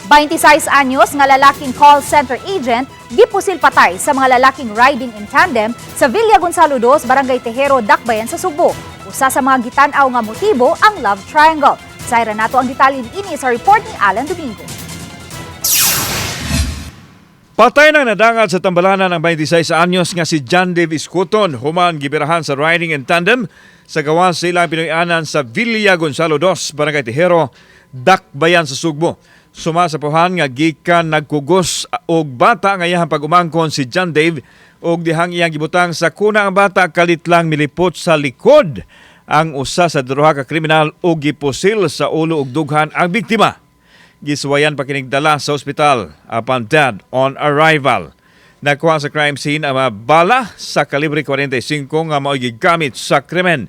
26 anyos nga lalaking call center agent gipusil patay sa mga lalaking riding in tandem sa Villa Gonzalo II, Barangay Tejero, Dakbayan sa Sugbo. Usa sa mga gitan-aw nga motibo ang love triangle. Sayra nato ang detalye niini sa report ni Alan Domingo. Patay nang nadangat sa tambalanan ang 26 anyos nga si John Dave Iscuton human gibirahan sa riding in tandem sa gawas sa ilang Pinoy-anan sa Villa Gonzalo II, Barangay Tejero, Dakbayan sa Sugbo. Suma sa puhan nga gikan nagkugos og bata nga iyang pag-umangkon si John Dave og dihang iyang gibutang sa kuna ang bata, kalit lang milipot sa likod ang usa sa duha ka kriminal og gipusil sa ulo ug dughan ang biktima. Gisuwayan pa kining dala sa ospital upon dead on arrival. Nakuha sa crime scene ang mga bala sa kalibre 45 nga mao'y gigamit sa krimen.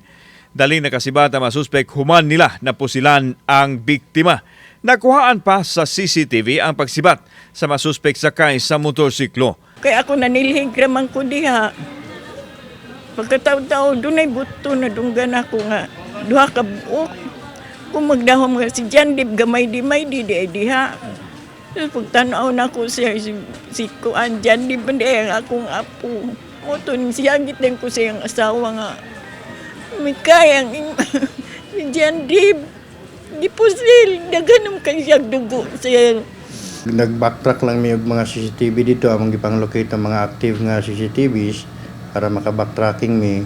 Dali nakasibat ang mga suspek human nila napusilan ang biktima. Nakuhaan pa sa CCTV ang pagsibat sa mga suspek sakay sa motorsiklo. Kaya ako nanilhig raman ko diha. Pagkataw-taw, dunay buto na dunggan ako nga duha ka buok. Kung magdahom nga si John Dib, gamay di may di di ay diha. Tapos pagtanaw na ko siya, si Kuan John Dib, di ang akong apo. Mo to, siyagit din ko sa iyang asawa nga, may kayang si John Dib. Gipusil, daghan kay siya dugo siya. Nag-backtrack lang mi og mga CCTV dito, among gipang-locate ang mga active nga CCTVs para maka-backtracking mi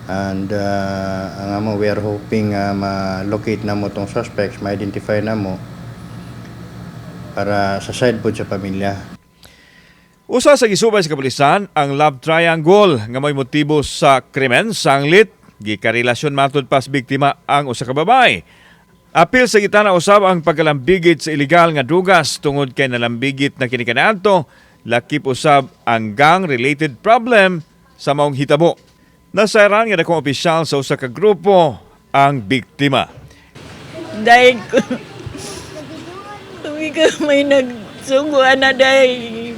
and ang amo, we are hoping ma-locate na mo tong suspects, ma-identify na mo para sa side po sa pamilya. Usa sa gisubay sa kapulisan ang love triangle nga may motibo sa krimen, sanglit gikarelasyon matud pas biktima ang usa ka babae. Apil sa gitana usab ang pagkalambigit sa illegal nga drugas tungod kay nalambigit na kini kaniadto, lakip usab ang gang related problem sa maong hitabo. Nasayran nga dakong opisyal sa usa ka grupo ang biktima. Dahil ko, kami ka may nagsuguan na dahil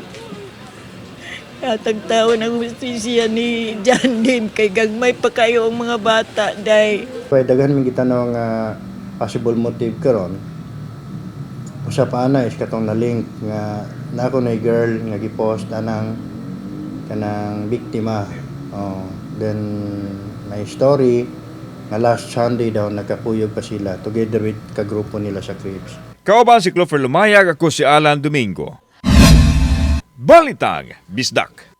hatag tao ng hustisya ni John Dim kay gagmay pa kayo ang mga bata dahil. Kaya daghan mi kita nga possible motive karon. Usa pa ana is katong na-link nga na ako na girl nga gipost anang kanang biktima. Oh, then may story nga last Sunday daw nagkakuyog pa sila together with kagrupo nila sa Crips. Kauban si Clover Lumayag, ako si Alan Domingo. Balitang Bisdak.